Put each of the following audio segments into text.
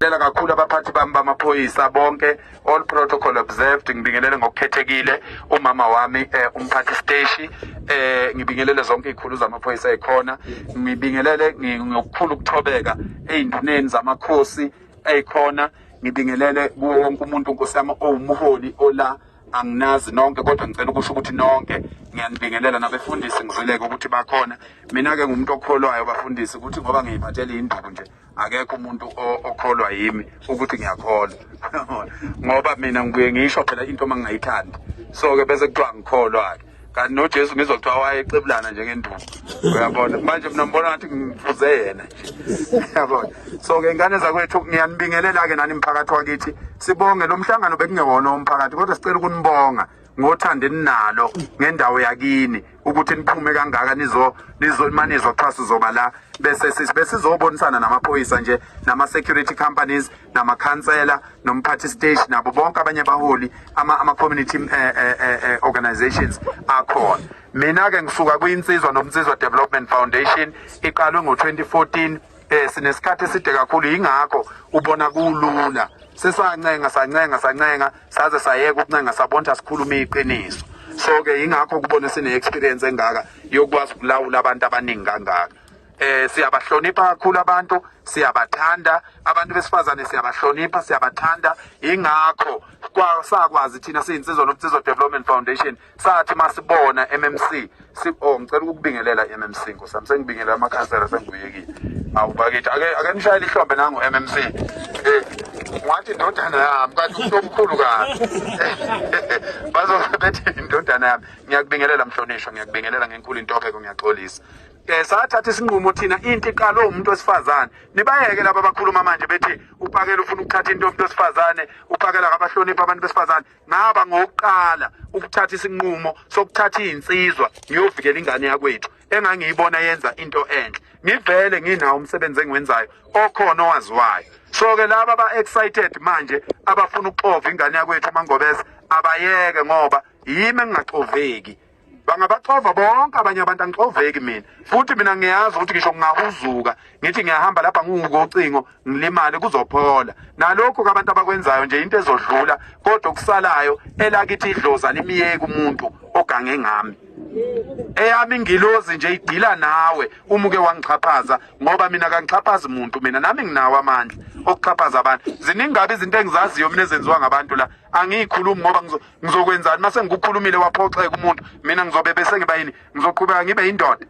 Ngibingelela kakhulu abaphathi bami bamaphoyisa bonke, all protocol observed. Ngibingelele ngokukhethekile umama wami, umphathi steshi, ngibingelele zonke izikhulu zamaphoyisa ezikhona, ngibingelele ngokukhulu ukuthobeka ezinduneni zamakhosi ezikhona, ngibingelele kuwo wonke umuntu, Nkosi yami, owumholi ola. Anginazi nonke, kodwa ngicela ukusho ukuthi nonke ngiyanibingelela, nabefundisi ngizwileke ukuthi bakhona. Mina-ke ngumuntu okholwayo, bafundisi, ukuthi ngoba ngiyiphathele induku nje, akekho umuntu okholwa yimi ukuthi ngiyakholwa, ngoba mina ngibuye ngisho phela into uma ngingayithandi. So-ke bese kuthiwa ngikholwa-ke, kanti noJesu ngizwa kuthiwa wayexebulana njengenduku, uyabona. Manje mina ngibona ngathi ngifuze yena nje, uyabona. So-ke ingane zakwethu, ngiyanibingelela-ke nani mphakathi wakithi. Sibonge lo mhlangano, bekungewona umphakathi, kodwa sicela ukunibonga ngothando eninalo ngendawo yakini, ukuthi niphume kangaka nizo nizo manizwa kuthiwa sizoba la, bese besizobonisana namaphoyisa nje, nama-security companies, namakhansela, nomphathi station, nabo bonke abanye abaholi, ama-community organizations akhona. Mina-ke ngisuka kwiNsizwa Nobunsizwa Development Foundation, iqalwe ngo-2014. Sinesikhathi eside kakhulu, yingakho ubona kulula. Sesancenga, sancenga, sancenga, saze sayeka ukuncenga, sabona ukuthi asikhuluma iqiniso. So-ke yingakho kubona sine-experience engaka yokwazi ukulawula abantu abaningi kangaka. Siyabahlonipha kakhulu abantu, siyabathanda abantu besifazane, siyabahlonipha, siyabathanda. Ingakho sakwazi thina siyiNsizwa Nobunsizwa Development Foundation, sathi masibona MMC si, oh, ngicela ukubingelela MMC, nkosi yami, sengibingelela amakhansela, sengibuyekile. Awu bakithi, ake nishayele ihlombe nangu MMC. Ngathi indodana yami, kanti umuntu omkhulu kabi, bazobe bethi indodana yami. Ngiyakubingelela mhlonishwa, ngiyakubingelela ngenkulu intobeko, ngiyaxolisa. Sathatha isinqumo thina, into iqalwe umuntu wesifazane. Nibayeke laba abakhuluma manje bethi uPhakela ufuna ukuthatha into yomuntu wesifazane, uPhakela akabahloniphi abantu besifazane. Ngaba ngokuqala ukuthatha isinqumo sokuthatha izinsizwa ngiyovikela ingane yakwethu engangiyibona yenza into enhle. Ngivele nginawo umsebenzi engiwenzayo okhona owaziwayo. So-ke laba aba-excited manje abafuna ukuxova ingane yakwethu uMangobese, abayeke, ngoba yimi engingaxoveki. Bangabaxova bonke abanye abantu, angixoveki mina. Futhi mina ngiyazi ukuthi ngisho ngingahuzuka ngithi ngiyahamba lapha ngiwukocingo ngilimale, kuzophola. Nalokhu abantu abakwenzayo nje into ezodlula, kodwa okusalayo elakithi idlozi alimiyeki umuntu ogange ngami. Eyami ingilozi nje idila nawe uma uke wangixhaphaza, ngoba mina kangixhaphazi muntu. Mina nami nginawo amandla okuxhaphaza abantu. Ziningi kabi izinto engizaziyo mina ezenziwa ngabantu la, angiyikhulumi ngoba ngizokwenzani mase ngikukhulumile waphoxeka umuntu? Mina ngizobe bese ngiba yini? Ngizoqhubeka ngibe yindoda,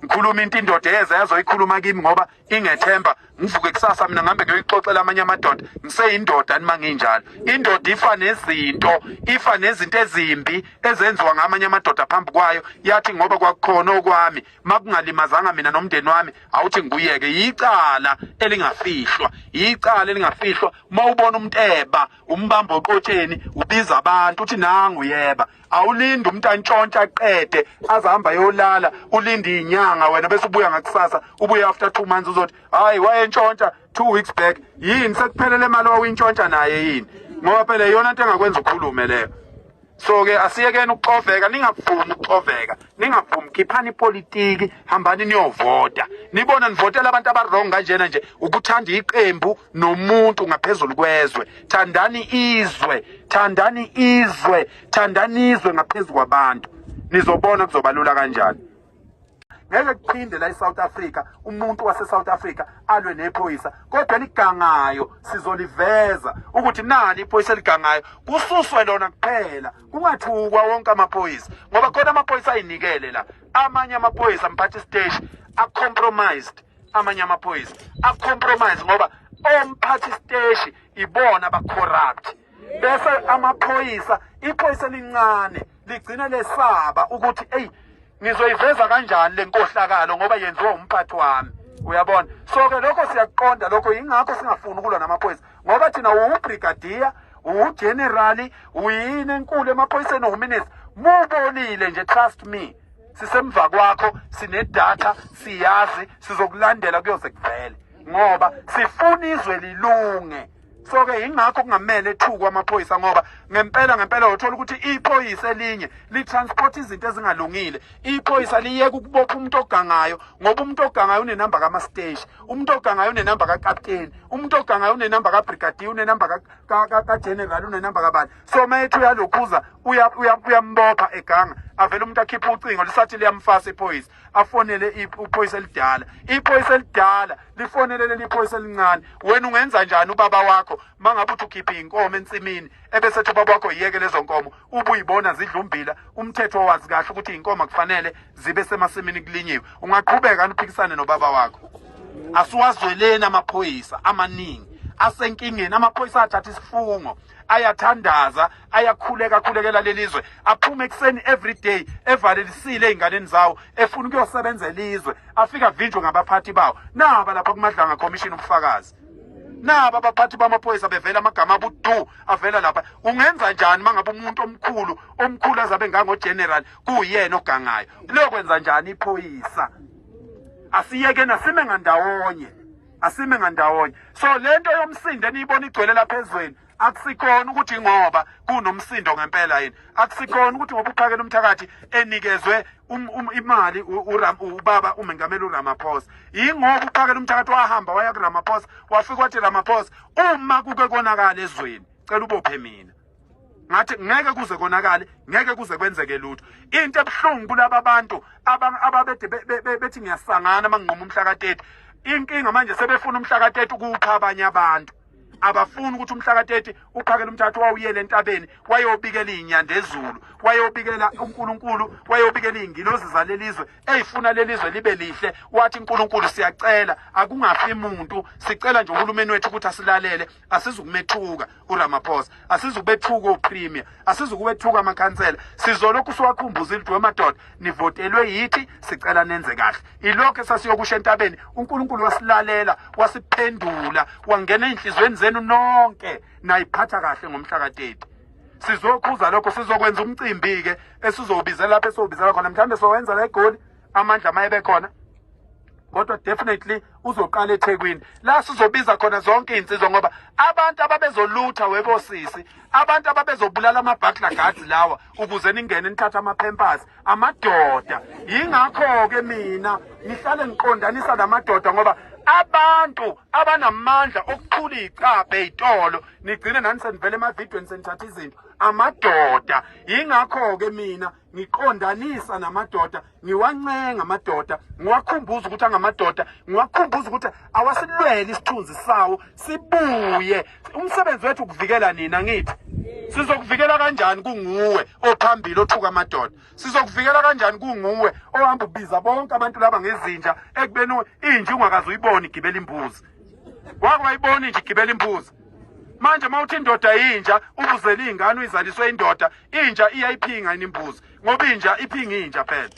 ngikhuluma into indoda yeza yazoyikhuluma kimi ngoba ingethemba, ngivuke kusasa mina ngihambe ngiyoyixoxela amanye amadoda? Ngiseyindoda nima nginjalo. Indoda ifa nezinto, ifa nezinto ezimbi ezenziwa ngamanye amadoda phambi kwayo, yathi ngoba kwakukhona okwami, makungalimazanga mina nomndeni wami, awuthi ngikuyeke. Yicala elingafihlwa, yicala elingafihlwa. Uma ubona umuntu eba, umbamba oqotsheni, ubiza abantu, uthi nangu yeba. Awulindi umuntu antshontsha aqede azahamba yolala, ulinde inyanga wena, bese ubuya ngakusasa, ubuye after 2 months, uzothi hayi, wayentshontsha 2 weeks back. Yini, sekuphelele imali wawuyintshontsha naye yini? Ngoba phela iyona nto engakwenza ukhulume leyo. So-ke asiyekeni ukuxoveka, ningavumi ukuxoveka, ningavumi. Khiphani ipolitiki, hambani niyovota. Nibona nivotela abantu aba-wrong kanjena nje, ukuthanda iqembu nomuntu ngaphezulu kwezwe. Thandani izwe, thandani izwe, thandani izwe ngaphezu kwabantu, nizobona kuzoba lula kanjani. Ngeke kuphinde la eSouth Africa umuntu wase-South Africa alwe nephoyisa, kodwa eligangayo sizoliveza ukuthi nali iphoyisa eligangayo, kususwe lona kuphela, kungathukwa wonke amaphoyisa, ngoba khona amaphoyisa ayinikele la. Amanye amaphoyisa, mphathi siteshi, a-compromised. Amanye amaphoyisa a-compromise ngoba omphathi siteshi ibona aba-corrupt, bese amaphoyisa, iphoyisa elincane ligcina lesaba ukuthi eyi, ngizoyiveza kanjani le nkohlakalo ngoba yenziwa umphathi wami, uyabona. So-ke lokho siyakuqonda lokho, yingakho singafuni ukulwa namaphoyisa, ngoba thina uwu-brigadier, uwu-general, uyini enkulu emaphoyiseni, uwu-minister, mubonile nje, trust me, sisemva kwakho, sinedatha, siyazi, sizokulandela kuyoze kuvele, ngoba sifuna izwe lilunge. So ke ingakho kungamele ethukwe amaphoyisa, ngoba ngempela ngempela uthola ukuthi iphoyisa elinye li-transport izinto ezingalungile. Iphoyisa liyeka ukubopha umuntu ogangayo, ngoba umuntu ogangayo unenamba kamasteshi, umuntu ogangayo unenamba kakapteni, umuntu ogangayo unenamba kabrigadier, unenamba kageneral, unenamba kabani. So uma ethi uyalokhuza, uyambopha eganga, avele umuntu akhiphe ucingo lisathi liyamfasa iphoyisa, afonele iphoyisa elidala, iphoyisa elidala lifonele leli phoyisa elincane. Wena ungenza njani ubaba wakho mangabe uthi ukhiphe inkomo ensimini, ebese ethi ubaba wakho yiyeke lezo nkomo, ubuyibona zidlumbila? Umthetho wazi kahle ukuthi inkomo kufanele zibe semasimini kulinyiwe. Ungaqhubeka uphikisane nobaba wakho? Asiwazweleni amaphoyisa amaningi asenkingeni. Amaphoyisa athatha isifungo, ayathandaza, ayakhuleka, akhulekela lelizwe, aphume ekuseni every day evalelisile ey'nganeni zawo, efuna ukuyosebenzela izwe, afike avinjwe ngabaphathi bawo. Naba lapha kuMadlanga Commission ubufakazi, naba abaphathi bamaphoyisa bevela, amagama abudu avela lapha. Ungenza njani mangabe umuntu omkhulu omkhulu azabe ngango-general kuyena ogangayo? Liyokwenza njani iphoyisa? Asiyeke, nasime ngandawonye, asime ngandawonye. So lento yomsindo eniyibona igcwele lapha ezweni, akusikhona ukuthi ngoba kunomsindo ngempela yini, akusikhona ukuthi ngoba uPhakela Umthakathi enikezwe imali ubaba umengameli uRamaphosa. Yingoba uPhakela Umthakathi wahamba waya kuRamaphosa, wafika wathi, "Ramaphosa, uma kuke konakala ezweni, cela ubophe mina." Ngathi ngeke kuze konakale, ngeke kuze kwenzeke lutho. Into ebuhlungu kulaba bantu ababede bethi ngiyasangana manginquma umhla ka-30, inkinga manje sebefuna umhla ka-30 ukupha abanye abantu. Abafuni ukuthi umhla ka-30 uPhakela Umthakathi wawuyela entabeni, wayobikela iy'nyandezulu, wayobikela uNkulunkulu, wayobikela iy'ngilozi zalelizwe ey'funa lelizwe libe lihle. Wathi, "Nkulunkulu, siyacela akungafi muntu, sicela nje uhulumeni wethu ukuthi asilalele. Asizukumethuka uRamaphosa, asizukubethuka opremier, asizukubethuka amakhansela, sizolokhu siwakhumbuzile ukuthi wemadoda, nivotelwe yithi, sicela nenze kahle." Ilokho esasiyokusho entabeni. UNkulunkulu wasilalela, wasiphendula, wangena ey'nhliziyweni zenu nonke, nayiphatha kahle ngomhla ka-30. Sizokhuza lokho, sizokwenza umcimbi-ke esizowubizela lapho esizowubizela khona, mhlawumbe sowenza la eGoli amandla maye bekhona, kodwa definitely uzoqala eThekwini la sizobiza khona zonke iy'nsizwa, ngoba abantu ababezolutha webosisi, abantu ababezobulala ama-burglar guards lawa ukuze ningene nithathe ama-pampers, amadoda. Yingakho-ke mina ngihlale ngiqondanisa namadoda, ngoba abantu abanamandla okuthula iy'cabha ey'tolo, nigcine nani senivele emavidweni senithatha izinto, amadoda. Yingakho-ke mina ngiqondanisa namadoda, ngiwancenga amadoda, ngiwakhumbuza ukuthi angamadoda, ngiwakhumbuza ukuthi awasilwele isithunzi sawo sibuye. Umsebenzi wethu ukuvikela nina. Ngithi sizokuvikela kanjani kunguwe ophambili othuka amadoda? Sizokuvikela kanjani kunguwe ohamba ubiza bonke abantu laba ngezinja, ekubeni inja ungakaze uyibone igibela imbuzi? Wake wayibona inja igibela imbuzi? Manje uma uthi indoda yinja, ubuzele iy'ngane, uyizaliswe indoda, inja iyayiphinga yini imbuzi? Ngoba inja iphinga inja phela,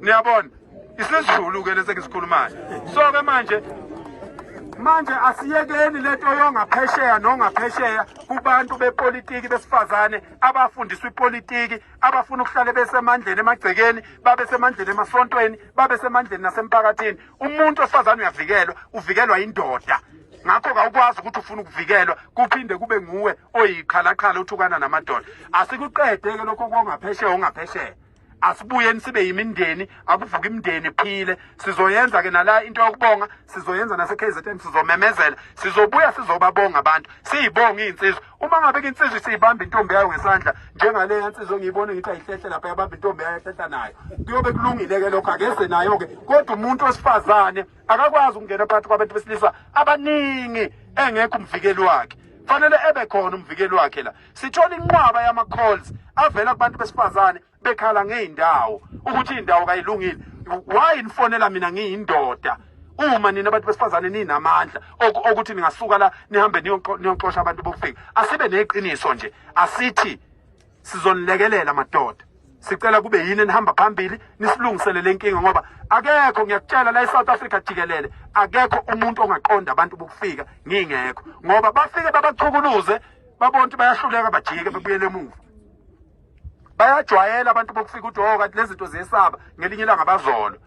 niyabona isiZulu-ke lesi engisikhulumayo. So-ke manje asiyekeni lento yongaphesheya nongaphesheya kubantu bepolitiki besifazane abafundiswa ipolitiki, abafuna ukuhlale besemandleni emagcekeni, babe semandleni emasontweni, babe semandleni nasemphakathini. Umuntu wesifazane uyavikelwa, uvikelwa indoda. Ngakho kawukwazi ukuthi ufuna ukuvikelwa kuphinde kube nguwe oyiqhalaqhala uthukana namadoda. Asikuqede-ke lokho kongaphesheya ongaphesheya, asibuyeni sibe yimindeni, akuvuka imindeni iphile. Sizoyenza-ke nala into yokubonga, sizoyenza nase-KZN, sizomemezela, sizobuya sizobabonga abantu, siyibonge iy'nsizwa. Uma ngabe-ke insizwa isiyibamba intombi yayo ngesandla njengaleya nsizwa engiyibone ngithi ayihlehle lapha, yabamba intombi yayo, ehlehla nayo, kuyobe kulungile-ke lokho, akeze nayo-ke. Kodwa umuntu wesifazane akakwazi ukungena phakathi kwabantu besilisa abaningi engekho umvikeli wakhe. Fanele ebe khona umvikeli wakhe. La sithola inqwaba yama-calls avela kubantu besifazane bekhala ngey'ndawo ukuthi iy'ndawo kayilungile. Why nifonela mina ngiyindoda uma nina abantu besifazane ninamandla okuthi ningasuka la nihambe niyoxosha abantu bokufika? Asibe neqiniso nje, asithi sizonilekelela madoda, sicela kube yini enihamba phambili nisilungisele le nkinga, ngoba akekho, ngiyakutshela, la e-South Africa jikelele akekho umuntu ongaqonda abantu bokufika ngingekho, ngoba bafike babachukuluze, babona ukuthi bayahluleka, bajike babuyele emuva. Bayajwayela abantu bokufika ukuthi oh, kanti lezi zinto ziyesaba, ngelinye ilanga bazolwa.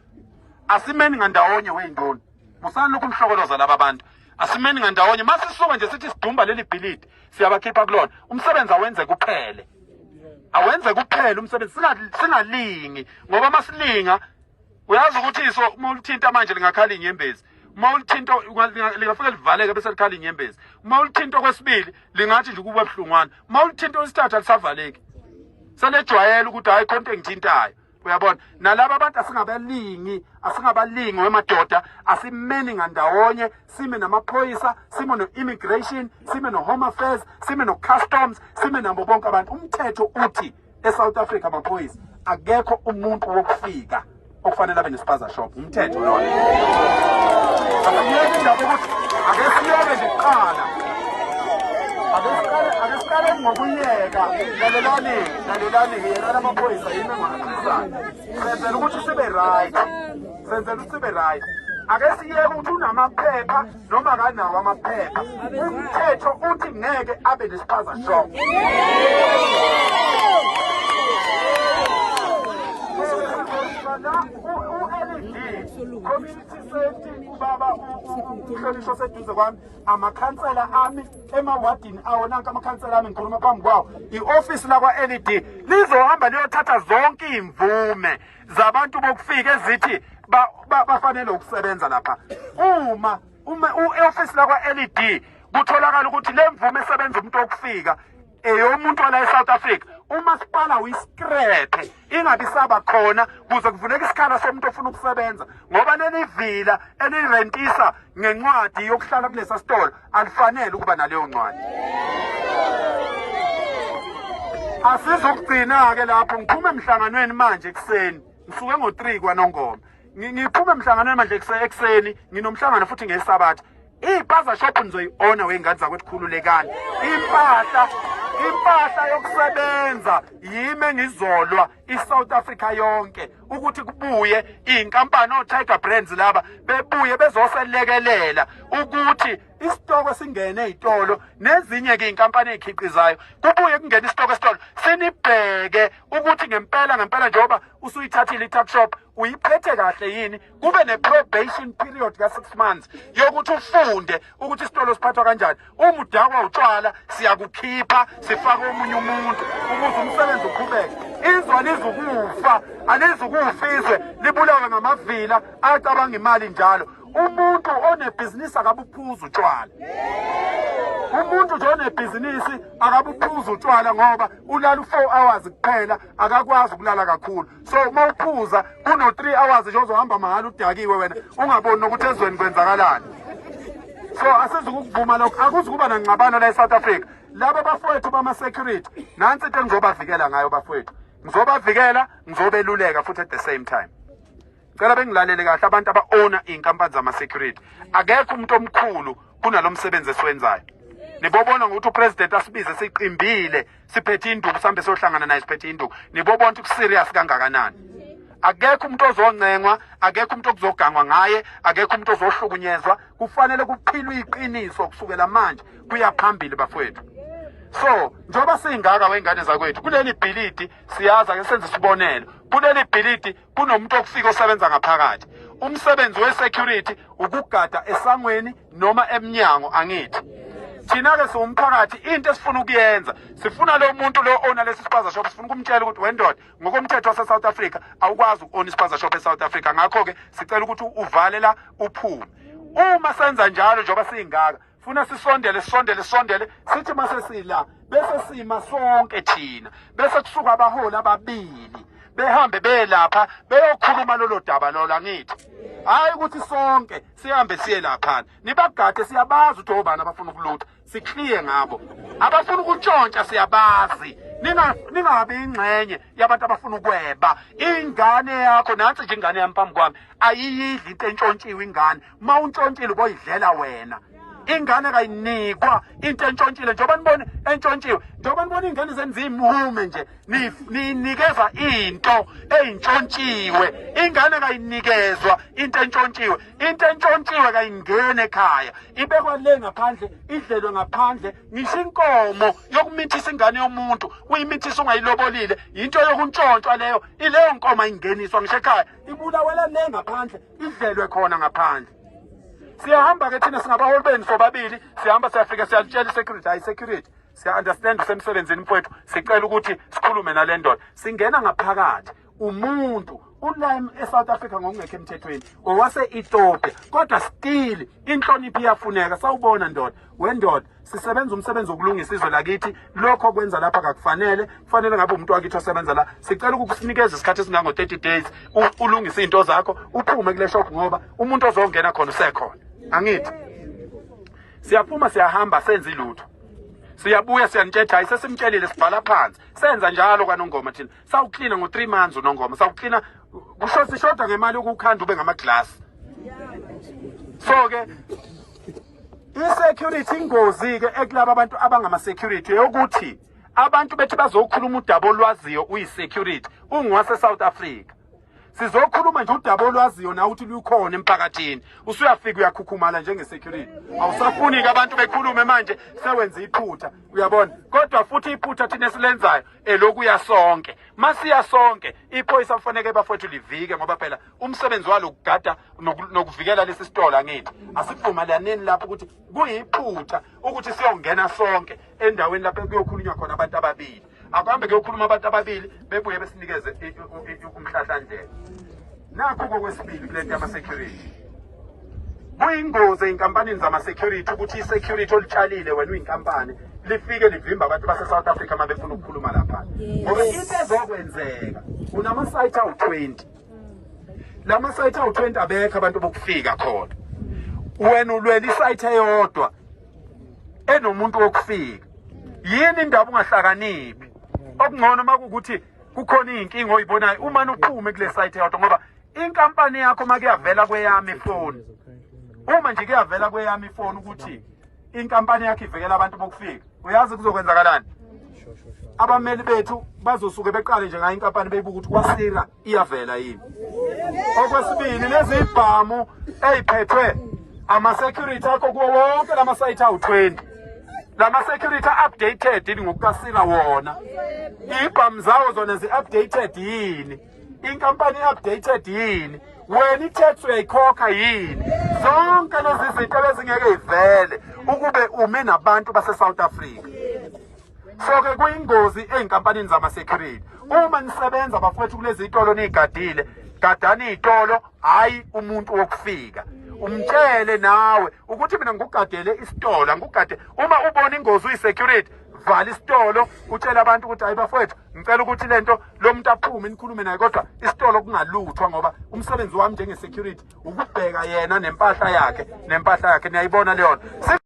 Asimeni ngandawonye wey'nduna, musani lokhu nihlokoloza laba bantu. Asimeni ngandawonye, masisuka nje sithi sidumba leli bhilidi, siyabakhipha kulona. Umsebenzi awenze kuphele, awenze kuphele umsebenzi, singalingi, ngoba masilinga uyazi ukuthi iso uma ulithinta manje lingakhala inyembezi, uma ulithinta lingafike livaleke bese likhala inyembezi, uma ulithinta okwesibili lingathi nje ukuba buhlungwana, uma ulithinta okwesithathu alisavaleki, selejwayela ukuthi hayi khona into engithintayo. Uyabona, nalaba abantu asingabalingi, asingabalingi wemadoda, asimeni ngandawonye, sime namaphoyisa, sime no-immigration, sime no-home affairs, sime no-customs, sime nabo bonke abantu. Umthetho uthi e-South Africa, amaphoyisa, akekho umuntu wokufika okufanele abe nespaza shop. Umthetho lona. Asiyeke indaba ukuthi ake siyeke nje kuqala, ake siqale ngokuyeka. Lalelani, lalelani, yekani amaphoyisa, yimi engiwakhulumisayo. Senzela ukuthi sibe right, senzela ukuthi sibe right. Ake siyeke ukuthi unamaphepha noma akanawo amaphepha, umthetho uthi ngeke abe nespaza shop. U-LED community safety, ubaba umhlonishwa oseduze kwami, amakhansela ami emawadini awo, nanka amakhansela ami ngikhuluma phambi kwawo, i-ofisi lakwa-LED lizohamba liyothatha zonke iy'mvume zabantu bokufika ezithi bafanele ukusebenza lapha. Uma u-ofisi lakwa-LED kutholakala ukuthi le mvume esebenza umuntu wokufika eyomuntu wala e-South Africa, umasipala uyiscraphe, ingabi saba khona kuze kuvuleke isikhala somuntu ofuna ukusebenza, ngoba leli vila elirentisa ngencwadi yokuhlala kulesa sitolo alifanele ukuba naleyo ncwadi. Asizokugcina-ke lapho. Ngiphume emhlanganweni manje ekuseni, ngisuke ngo-3 kwaNongoma, ngiphume emhlanganweni manje ekuseni, nginomhlangano futhi ngesabatha. Iy'spaza shop nizoyi-owna, wey'ngane zakwethu, khululekani. Impahla yokusebenza yimi engizolwa i-South Africa yonke ukuthi kubuye iy'nkampani o-Tiger Brands laba bebuye bezoselekelela ukuthi isitoko singene ey'tolo, nezinye-ke iy'nkampani ey'khiqizayo, kubuye kungene isitoko esitolo, sinibheke ukuthi ngempela ngempela njengoba usuyithathile i-tuck shop uyiphethe kahle yini, kube ne-probation period ka-6 months yokuthi ufunde ukuthi isitolo siphathwa kanjani. Uma udakwa utshwala siyakukhipha, sifake omunye umuntu ukuze umsebenzi uqhubeke. Izwe alizukufa, alizukufa izwe libulawe ngamavila acabanga imali njalo. Umuntu onebhizinisi akabuphuza utshwala, umuntu nje onebhizinisi akabuphuza utshwala, ngoba ulala u-4 hours kuphela, akakwazi ukulala kakhulu. So uma uphuza kuno-3 hours nje ozohamba mahhala udakiwe wena, ungaboni nokuthi ezweni kwenzakalani. So asizukukuvuma lokho, akuzukuba nangxabano la e-South Africa. Laba bafowethu bama-security, nansi into engizobavikela ngayo bafowethu, ngizobavikela, ngizobeluleka futhi at the same time. Cela bengilalele kahle abantu aba-owner iy'nkampani zama-security. Akekho umuntu omkhulu kunalo msebenzi esiwenzayo. Nibobona ngokuthi upresident asibize siqimbile, siphethe induku, sihambe siyohlangana naye siphethe induku, nibobona ukuthi kuserious kangakanani. Akekho umuntu ozoncengwa, akekho umuntu okuzogangwa ngaye, akekho umuntu ozohlukunyezwa. Kufanele kuphilwe iqiniso kusukela manje kuya phambili bafowethu. So njengoba singaka wengane zakwethu kuleli bhilidi, siyazi, ake senze isibonelo, kuleli bhilidi kunomuntu okufika osebenza ngaphakathi. Umsebenzi we-security ukugada esangweni noma emnyango, angithi? Thina-ke siwumphakathi, into esifuna ukuyenza, sifuna lo muntu lo owner lesi spaza shop, sifuna ukumtshela ukuthi wendoda, ngokomthetho wase-South Africa awukwazi uku-owna ispaza shop e-South Africa, ngakho-ke sicela ukuthi uvale la uphume. Uma senza njalo, njengoba siyingaka, funa sisondele, sisondele, sisondele, sithi mase sila bese sima sonke thina, bese kusuka abaholi ababili behambe belapha beyokhuluma lolo daba lolo, angithi? Hayi ukuthi sonke sihambe siye laphana, nibagade, siyabazi ukuthi obani abafuna ukulutha, sikliye ngabo. Abafuna ukuntshontsha siyabazi. Ningabi ingxenye yabantu abafuna ukweba. Ingane yakho, nansi nje ingane yami phambi kwami, ayiyidli into entshontshiwe ingane. Uma untshontshile uboyidlela wena. Ingane kayinikwa into entshontshile, njengoba nibone entshontshiwe, njengoba nibona iy'ngane zenza iy'mume nje, niyinikeza into eyintshontshiwe. Ingane kayinikezwa into entshontshiwe. Into entshontshiwe kayingeni ekhaya, ibekwa le ngaphandle, idlelwe ngaphandle. Ngisho inkomo yokumithisa ingane yomuntu, uyimithisa ungayilobolile, into yokuntshontshwa leyo. Ileyo nkomo ayingeniswa ngisho ekhaya, ibulawela le ngaphandle, idlelwe khona ngaphandle. Siyahamba ke thina singabaholi benu sobabili, siyahamba siyafika siyalitshela i-security, hayi security, siya-understand usemsebenzini mfowethu, sicela ukuthi sikhulume nale ndoda. Singena ngaphakathi, umuntu ula e-South Africa ngokungekho emthethweni, owase-Ethiopia, kodwa still inhlonipho iyafuneka. Sawubona ndoda, wendoda, sisebenza umsebenzi wokulungisa izwe lakithi, lokho okwenza lapha kakufanele, kufanele ngabe umuntu wakithi osebenza la. Sicela ukukusinikeza isikhathi esingango-30 days ulungise iy'nto zakho, uphume kule shop, ngoba umuntu ozongena khona usekhona. Angithi siyaphuma siyahamba, senze ilutho, siyabuya siyanitshetha, hayi sesimtshelile, sibhala phansi. Senza njalo kwaNongoma thina, sawuklina ngo-3 months uNongoma, sawuklina kusho sishoda ngemali yokukhanda ube ngamaglasi. So-ke i-security ingozi-ke ekulaba abantu abangama-security yokuthi abantu bethi bazokhuluma udaba olwaziyo, uyi-security, ungowase-South Africa, sizokhuluma nje udaba olwaziyo nawe ukuthi lukhona emphakathini, usuyafika uyakhukhumala njenge-security, awusafuni-ke abantu bekhulume, manje sewenza iphutha, uyabona. Kodwa futhi iphutha thina esilenzayo elokuya sonke, masiya sonke iphoyisa kufanele bafowethu livike, ngoba phela umsebenzi walo ukugada nokuvikela lesi sitolo. Angithi asivumelaneni lapho ukuthi kuyiphutha ukuthi siyongena sonke endaweni lapho kuyokhulunywa khona abantu ababili? Akuhambe kuyokhuluma abantu ababili, bebuye besinikeze umhlahlandlela. Nakho kokwesibili kule nto yama-security, kuyingozi ey'nkampanini zama-security ukuthi i-security olitshalile wena uyinkampani lifike livimba abantu base-South Africa uma befuna ukukhuluma lapha, ngoba into ezokwenzeka, unama-site awu-20, lama-site awu-20 abekho abantu bokufika khona, wena ulwela i-site eyodwa enomuntu wokufika. Yini indaba ungahlakaniphi? Okungcono uma kuwukuthi kukhona iy'nkinga oyibonayo, umane uphume kule site eyodwa, ngoba inkampani yakho uma kuyavela kweyami ifoni, uma nje kuyavela kweyami ifoni ukuthi inkampani yakho ivikela abantu bokufika, uyazi kuzokwenzakalani? Abameli bethu bazosuke beqale nje ngayo inkampani, beyibuka ukuthi kwasira iyavela yini. Okwesibili, lezi ibhamu ey'phethwe ama-security akho kuwo wonke lama-site awu-20, lama-security updated yini ngokukasira wona? Ibhamu zawo zona zi-updated yini? Inkampani i-updated yini? Wena i-tax uyayikhokha yini? Zonke lezi zinto ebezingeke ivele ukube ume nabantu base-South Africa. So-ke kuyingozi ey'nkampanini zama-security. Uma nisebenza bafowethu kulezi y'tolo niy'gadile, gadani iy'tolo, hhayi umuntu wokufika. Umtshele nawe ukuthi mina ngikugadele isitolo, angikugade. Uma ubona ingozi uyi-security, vala isitolo, utshele abantu ukuthi hayi bafowethu, ngicela ukuthi lento lo muntu aphume, nikhulume naye, kodwa isitolo kungaluthwa, ngoba umsebenzi wami njenge-security ukubheka yena nempahla yakhe, nempahla yakhe. Niyayibona leyo nto?